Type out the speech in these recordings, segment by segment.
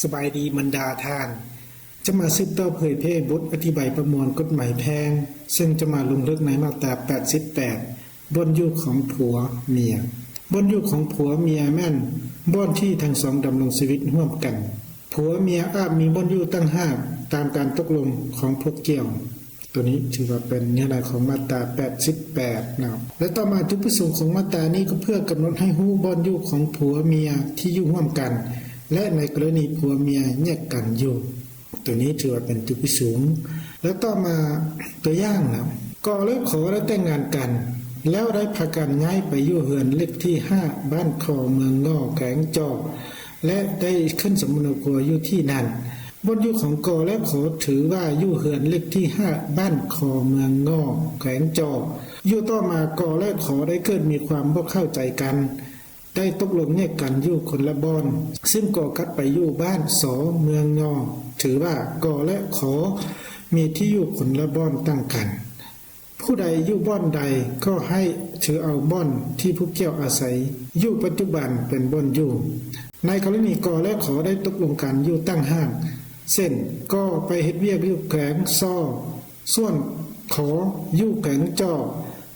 ສະບາຍດີບັນດາທ່ານ. ຈະມາສືບຕໍ່ເຜີຍແຜ່ບົດອະທິບາຍປະມວນກົດໝາຍແພ່ງ, ເຊິ່ງຈະມາລົງເລິກໃນມາດຕາແປດສິບແປດ ບ່ອນຢູ່ຂອງຜົວເມຍ. ບ່ອນຢູ່ຂອງຜົວເມຍແມ່ນບ່ອນທີ່ທັງສອງດຳລົງຊີວິດຮ່ວມກັນ. ຜົວເມຍອາດມີບ່ອນຢູ່ຕ່າງຫາກຕາມການຕົກລົງຂອງພວກກ່ຽວ. ໂຕນີ້ຖືວ່າເປັນເນື້ອໃນຂອງມາດຕາແປດສິບແປດເນາະ. ແລະ ຕໍ່ມາຈຸດປະສົງຂອງມາດຕານີ້ກໍເພື່ອກຳນົດໃຫ້ຮູ້ບ່ອນຢູ່ຂອງຜົວເມຍທີ່ຢູ່ຮ່ວມກັນ ແລະ ໃນກໍລະນີຜົວເມຍແຍກກັນຢູ່. ໂຕນີ້ຖືວ່າເປັນຈຸດປະສົງ. ແລະ ຕໍ່ມາຕົວຢ່າງນະ, ກໍ ແລະ ຂໍ ໄດ້ແຕ່ງງານກັນ ແລ້ວໄດ້ພາກັນຍ້າຍໄປຢູ່ເຮືອນເລກທີຫ້າ ບ້ານຄໍ ເມືອງງໍ ແຂວງຈໍ ແລະ ໄດ້ຂຶ້ນສຳມະໂນຄົວຢູ່ທີ່ນັ້ນ. ບ່ອນຢູ່ຂອງ ກໍ ແລະ ຂໍ ຖືວ່າຢູ່ເຮືອນເລກທີຫ້າ ບ້ານຄໍ ເມືອງງໍ ແຂວງຈໍ. ຢູ່ຕໍ່ມາ ກໍ ແລະ ຂໍ ໄດ້ເກີດມີຄວາມບໍ່ເຂົ້າໃຈກັນ, ໄດ້ຕົກລົງແຍກກັນຢູ່ຄົນລະບ່ອນ, ຊຶ່ງກໍກັບໄປຢູ່ບ້ານສໍ ເມືອງງໍ. ຖືວ່າ ກໍ ແລະ ຂໍ ມີທີ່ຢູ່ຄົນລະບ່ອນຕ່າງກັນ. ຜູ້ໃດຢູ່ບ່ອນໃດກໍໃຫ້ຖືເອົາບ່ອນທີ່ຜູ້ກ່ຽວອາໄສຢູ່ປັດຈຸບັນເປັນບ່ອນຢູ່. ໃນກໍລະນີ ກໍ ແລະ ຂໍ ໄດ້ຕົກລົງກັນຢູ່ຕ່າງຫາກ, ເຊັ່ນ ກໍ ໄປເຮັດວຽກຢູ່ແຂວງສໍ, ສ່ວນ ຂໍ ຢູ່ແຂວງຈໍ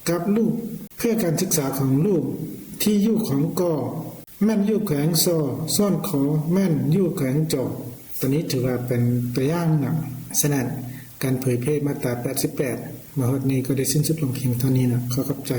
ກັບລູກ, ເພື່ອການສຶກສາຂອງລູກ, ທີ່ຢູ່ຂອງ ກໍ ແມ່ນຢູ່ແຂວງສໍ, ສ່ວນ ຂໍ ແມ່ນຢູ່ແຂວງຈໍ. ໂຕນີ້ຖືວ່າເປັນຕົວຢ່າງນະ. ສະນັ້ນ ການເຜີຍແຜ່ມາດຕາແປດສິບແປດ ມາຮອດນີ້ກໍໄດ້ສິ້ນສຸດລົງພຽງເທົ່ານີ້ນະ. ຂໍຂອບໃຈ.